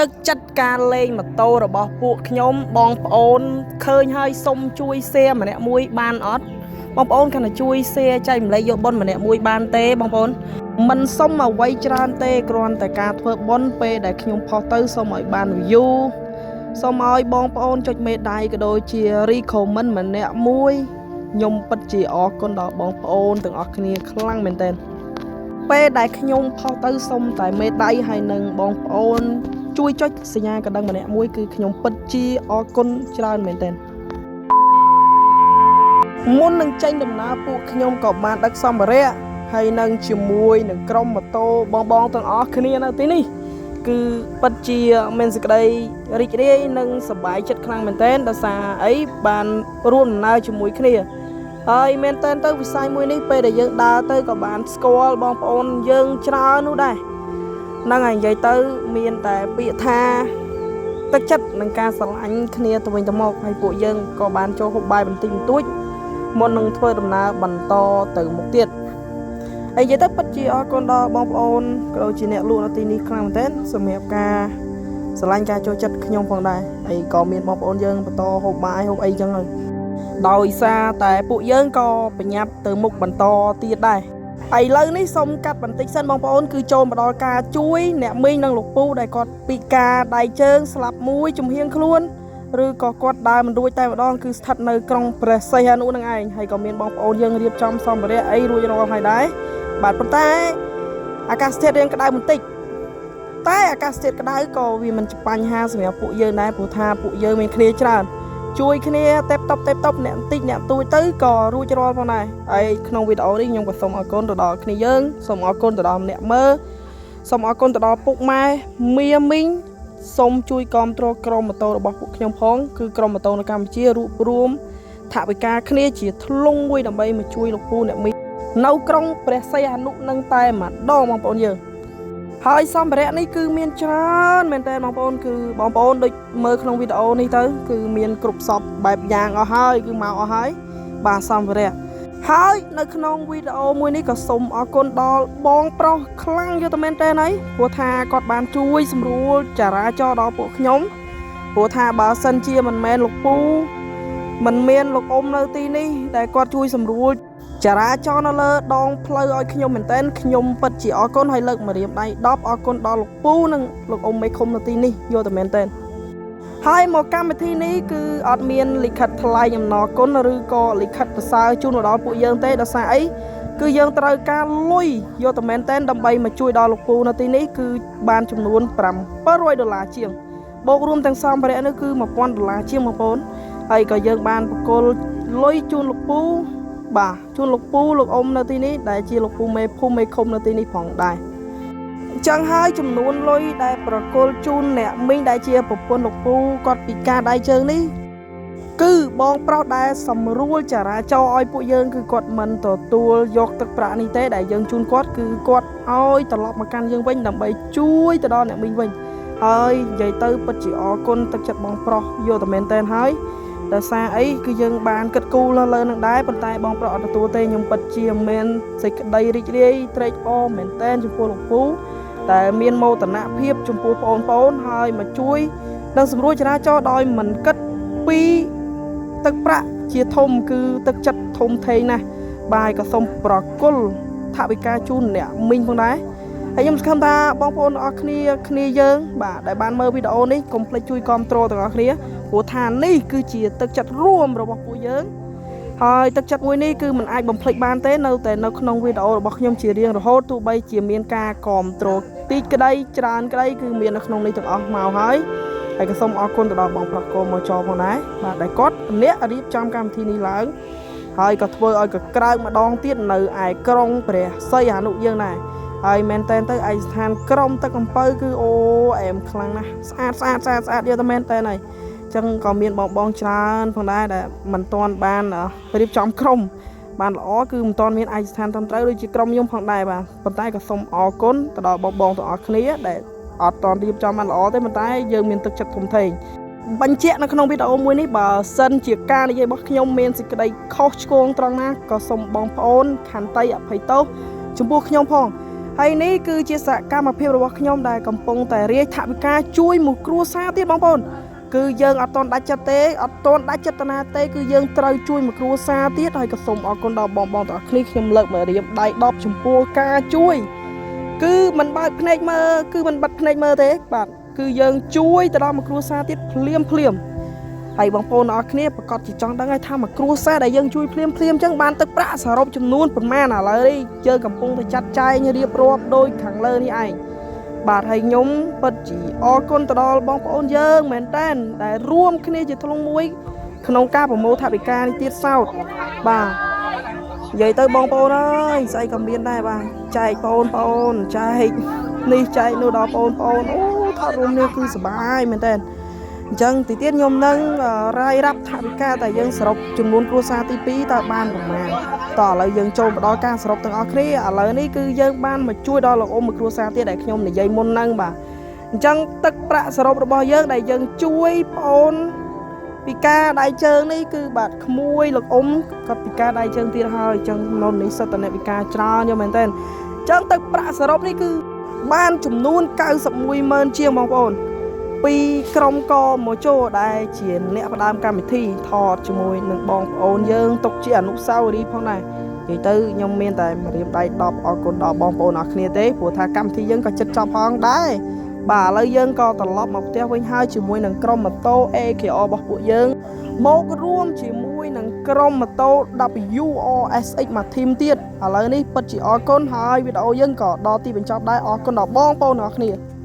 ទឹកចិត្តការលេងម៉ូតូរបស់ពួកខ្ញុំបងប្អូនឃើញហើយសុំជួយ share ម្នាក់មួយបានអត់បងប្អូនគ្រាន់តែជួយ share ចែកម្លែកយកបុណ្យម្នាក់មួយបានទេបងប្អូនមិនសុំអ្វីច្រើនទេគ្រាន់តែការធ្វើបុណ្យពេលដែលខ្ញុំផុសទៅសុំឲ្យបាន view សូមឲ្យបងប្អូនចុចមេដៃក៏ដូចជា recommend ម្នាក់មួយខ្ញុំពិតជាអរគុណដល់បងប្អូនទាំងអស់គ្នាខ្លាំងមែនទែនពេលដែលខ្ញុំផុសទៅសុំតែមេដៃហើយនឹងបងប្អូន ជួយចុចសញ្ញាកណ្ដឹងម្នាក់មួយគឺខ្ញុំពិតជាអរគុណច្រើនមែនទែនមុននឹងចេញដំណើរពួកខ្ញុំក៏បានដឹកសម្ភារៈហើយនឹងជាមួយនឹងក្រុមម៉ូតូបងបងៗទាំងអស់គ្នានៅទីនេះ គឺពិតជាមានសេចក្តីរីករាយនិងសប្បាយចិត្តខ្លាំងមែនទែនដោយសារអីបានរួមដំណើរជាមួយគ្នាហើយមែនទែនទៅវិស័យមួយនេះពេលដែលយើងដើរទៅក៏បានស្គាល់បងប្អូនយើងច្រើននោះដែរហ្នឹងហើយនិយាយទៅមានតែពាក្យថាទឹកចិត្តនិងការស្រឡាញ់គ្នាទៅវិញទៅមកហើយពួកយើងក៏បានចូលហូបបាយបន្តិចបន្តួចមុននឹងធ្វើដំណើរបន្តទៅមុខទៀត ហើយនិយាយទៅពិតជាអរគុណដល់បងប្អូនក៏ដូចជាអ្នកលក់នៅទីនេះខ្លាំងមែនទែនសម្រាប់ការស្រឡាញ់ការចូលចិត្តខ្ញុំផងដែរហើយក៏មានបងប្អូនយើងបន្តហូបបាយហូបអីចឹងហើយដោយសារតែពួកយើងក៏ប្រញាប់ទៅមុខបន្តទៀតដែរឥឡូវនេះសូមកាត់បន្តិចសិនបងប្អូនគឺចូលមកដល់ការជួយអ្នកមីងនិងលោកពូដែលគាត់ពិការដៃជើងស្លាប់មួយចំហៀងខ្លួនឬក៏គាត់ដើរមិនរួចតែម្ដងគឺស្ថិតនៅក្រុងព្រះសីហនុនឹងឯងហើយក៏មានបងប្អូនយើងរៀបចំសម្ភារៈអីរួចរាល់ហើយដែរ បាទប៉ុន្តែអាកាសធាតុរាងក្តៅបន្តិចតែអាកាសធាតុក្តៅក៏វាមិនជាបញ្ហាសម្រាប់ពួកយើងដែរព្រោះថាពួកយើងមានគ្នាច្រើនជួយគ្នាតេបតបតេបតបអ្នកបន្តិចអ្នកទួចទៅក៏រួចរាល់ផងដែរហើយក្នុងវីដេអូនេះខ្ញុំក៏សូមអរគុណទៅដល់គ្នាយើងសូមអរគុណទៅដល់អ្នកមើលសូមអរគុណទៅដល់ពុកម៉ែមៀមីងសូមជួយគាំទ្រក្រុមម៉ូតូរបស់ពួកខ្ញុំផងគឺក្រុមម៉ូតូនៅកម្ពុជារួបរួមថវិកាគ្នាជាធ្លុងមួយដើម្បីមកជួយលោកពូអ្នកមីង នៅក្រុងព្រះសីហនុនឹងតែម្ដងបងប្អូនយើងហើយសម្ភារៈនេះគឺមានច្រើនមែនតើបងប្អូនគឺបងប្អូនដូចមើលក្នុងវីដេអូនេះទៅគឺមានគ្រប់សពបែបយ៉ាងអស់ហើយគឺមកអស់ហើយបាទសម្ភារៈហើយនៅក្នុងវីដេអូមួយនេះក៏សូមអរគុណដល់បងប្រុសខ្លាំងយកតែមែនតើហើយព្រោះថាគាត់បានជួយសម្រួលចរាចរណ៍ដល់ពួកខ្ញុំព្រោះថាបើសិនជាមិនមែនលោកពូមិនមានលោកអ៊ំនៅទីនេះដែលគាត់ជួយសម្រួល ចរាចរណ៍នៅលើដងផ្លូវឲ្យខ្ញុំមែនទែនខ្ញុំពិតជាអរគុណហើយលើកម្រាមដៃ10អរគុណដល់លោកពូនិងលោកអ៊ំមេឃុំនៅទីនេះយកតែមែនទែនហើយមកកម្មវិធីនេះគឺអត់មានលិខិតថ្លែងអំណរគុណឬក៏លិខិតប្រសើរជូនមកដល់ពួកយើងទេដោយសារអីគឺយើងត្រូវការលុយយកតែមែនទែនដើម្បីមកជួយដល់លោកពូនៅទីនេះគឺបានចំនួន700ដុល្លារជាងបូករួមទាំងសម្ភារៈនេះគឺ1000ដុល្លារជាងបងប្អូនហើយក៏យើងបានប្រគល់លុយជូនលោកពូ បាទជូនលោកពូលោកអ៊ំនៅទីនេះដែលជាលោកពូមេភូមិមេឃុំនៅទីនេះផងដែរអញ្ចឹងហើយចំនួនលុយដែលប្រគល់ជូនអ្នកមីងដែលជាប្រពន្ធលោកពូគាត់ពិការដៃជើងនេះគឺបងប្រុសដែលសម្រួលចរាចរណ៍ឲ្យពួកយើងគឺគាត់មិនទទួលយកទឹកប្រាក់នេះទេដែលយើងជូនគាត់គឺគាត់ឲ្យត្រឡប់មកកាន់យើងវិញដើម្បីជួយទៅដល់អ្នកមីងវិញហើយនិយាយទៅពិតជាអរគុណទឹកចិត្តបងប្រុសយកតែមែនតែនហើយ ដោយសារអីគឺយើងបានគិតគូរលើលើនឹងដែរប៉ុន្តែបងប្រុសអត់ទទួលទេខ្ញុំពិតជាមានសេចក្តីរីករាយត្រេកអរមែនទែនចំពោះលោកពូតែមានមោទនភាពចំពោះបងប្អូនហើយមកជួយនិងសម្រួលចរាចរណ៍ដោយមិនគិតពីទឹកប្រាក់ជាធំគឺទឹកចិត្តធំធេងណាស់បាយក៏សូមប្រគល់ថវិកាជូនអ្នកមីងផងដែរហើយខ្ញុំសង្ឃឹមថាបងប្អូនទាំងអស់គ្នាគ្នាយើងបាទដែលបានមើលវីដេអូនេះកុំភ្លេចជួយគាំទ្រទាំងអស់គ្នា ព្រោះថានេះគឺជាទឹកចិត្តរួមរបស់ពួកយើងហើយទឹកចិត្តមួយនេះគឺមិនអាចបំភ្លេចបានទេនៅតែនៅក្នុងវីដេអូរបស់ខ្ញុំជារៀងរហូតទោះបីជាមានការគាំទ្រតិចក្តីច្រើនក្តីគឺមាននៅក្នុងនេះទាំងអស់មកហើយហើយក៏សូមអរគុណទៅដល់បងប្រុសកូនមកចោផងដែរបាទដែលគាត់អ្នករៀបចំកម្មវិធីនេះឡើងហើយក៏ធ្វើឲ្យកក្រើកម្ដងទៀតនៅឯក្រុងព្រះសីហនុយើងដែរហើយមែនតែនទៅឯកស្ថានក្រុមទឹកអំពៅគឺអូអែមខ្លាំងណាស់ស្អាតស្អាតស្អាតស្អាតយកតែមែនតែនហើយ ចឹងក៏មានបងបងច្រើនផងដែរដែលមិនទាន់បានរៀបចំក្រុមបានល្អគឺមិនទាន់មានឯកស្ថានត្រឹមត្រូវដូចជាក្រុមខ្ញុំផងដែរបាទប៉ុន្តែក៏សូមអរគុណទៅដល់បងបងទាំងអស់គ្នាដែលអត់ទាន់រៀបចំបានល្អទេប៉ុន្តែយើងមានទឹកចិត្តធំធេងបញ្ជាក់នៅក្នុងវីដេអូមួយនេះបើសិនជាការនិយាយរបស់ខ្ញុំមានសេចក្តីខុសឆ្គងត្រង់ណាក៏សូមបងប្អូនខន្តីអភ័យទោសចំពោះខ្ញុំផង ហើយនេះគឺជាសកម្មភាពរបស់ខ្ញុំដែលកំពុងតែរាយថវិកាជួយមួយគ្រួសារទៀតបងប្អូនគឺយើងអត់ទាន់ដាច់ចិត្តទេអត់ទាន់ដាច់ចេតនាទេគឺយើងត្រូវជួយមួយគ្រួសារទៀតហើយក៏សូមអរគុណដល់បងបងទាំងអស់គ្នាខ្ញុំលើកមករៀបដៃ10ចំពោះការជួយ គឺมันបើកភ្នែកមើលគឺมันបិទភ្នែកមើលទេបាទគឺយើងជួយទៅដល់មួយគ្រួសារទៀតភ្លាមភ្លាមហើយបងប្អូនទាំងអស់គ្នាប្រកាសជាចង់ដឹងហើយថាមួយគ្រួសារដែលយើងជួយភ្លាមភ្លាមអញ្ចឹងបានទឹកប្រាក់សរុបចំនួនប៉ុន្មានឥឡូវនេះយើងកំពុងតែចាត់ចែងរៀបរាប់ដោយខាងលើនេះឯងបាទហើយខ្ញុំពិតជាអរគុណទៅដល់បងប្អូនយើងមែនតើដែលរួមគ្នាជាធ្លុងមួយក្នុងការប្រមូលថវិកានេះទៀតសោតបាទ និយាយទៅបងប្អូនអើយស្អីក៏មានដែរបាទចែកបងប្អូនចែកនេះចែកនោះដល់បងប្អូនអូថតរួមនេះគឺសប្បាយមែនតើអញ្ចឹងទីទៀតខ្ញុំនឹងរាយរាប់ថវិកាតែយើងសរុបចំនួនគ្រួសារទី2តើបានប្រមាណតោះឥឡូវយើងចូលមកដល់ការសរុបទាំងអស់គ្នាឥឡូវនេះគឺយើងបានមកជួយដល់លោកអ៊ំមួយគ្រួសារទៀតដែលខ្ញុំនិយាយមុនហ្នឹងបាទអញ្ចឹងទឹកប្រាក់សរុបរបស់យើងដែលយើងជួយបងអូន ពិការដៃជើងនេះគឺបាទក្មួយលោកអ៊ំគាត់ពិការដៃជើងទៀតហើយអញ្ចឹងនៅនេះសិតតអ្នកពិការច្រើនយកមែនតើអញ្ចឹងទឹកប្រាក់សរុបនេះគឺបានចំនួន91ម៉ឺនជាងបងប្អូនពីក្រុមកម៉ូជោដែលជាអ្នកផ្ដើមកម្មវិធីថតជាមួយនឹងបងប្អូនយើងទុកជាអនុស្សាវរីយ៍ផងដែរនិយាយទៅខ្ញុំមានតែម្រាមដៃ10អរគុណដល់បងប្អូនអរគ្នាទេព្រោះថាកម្មវិធីយើងក៏ជិតចប់ផងដែរ បាទឥឡូវយើងក៏ត្រឡប់មកផ្ទះវិញហើយជាមួយនឹងក្រុមម៉ូតូ AKR របស់ពួកយើងមករួមជាមួយនឹងក្រុមម៉ូតូ WRSX មួយធីមទៀតឥឡូវនេះពិតជាអរគុណហើយវីដេអូយើងក៏ដល់ទីបញ្ចប់ដែរអរគុណដល់បងប្អូនទាំងអស់គ្នា។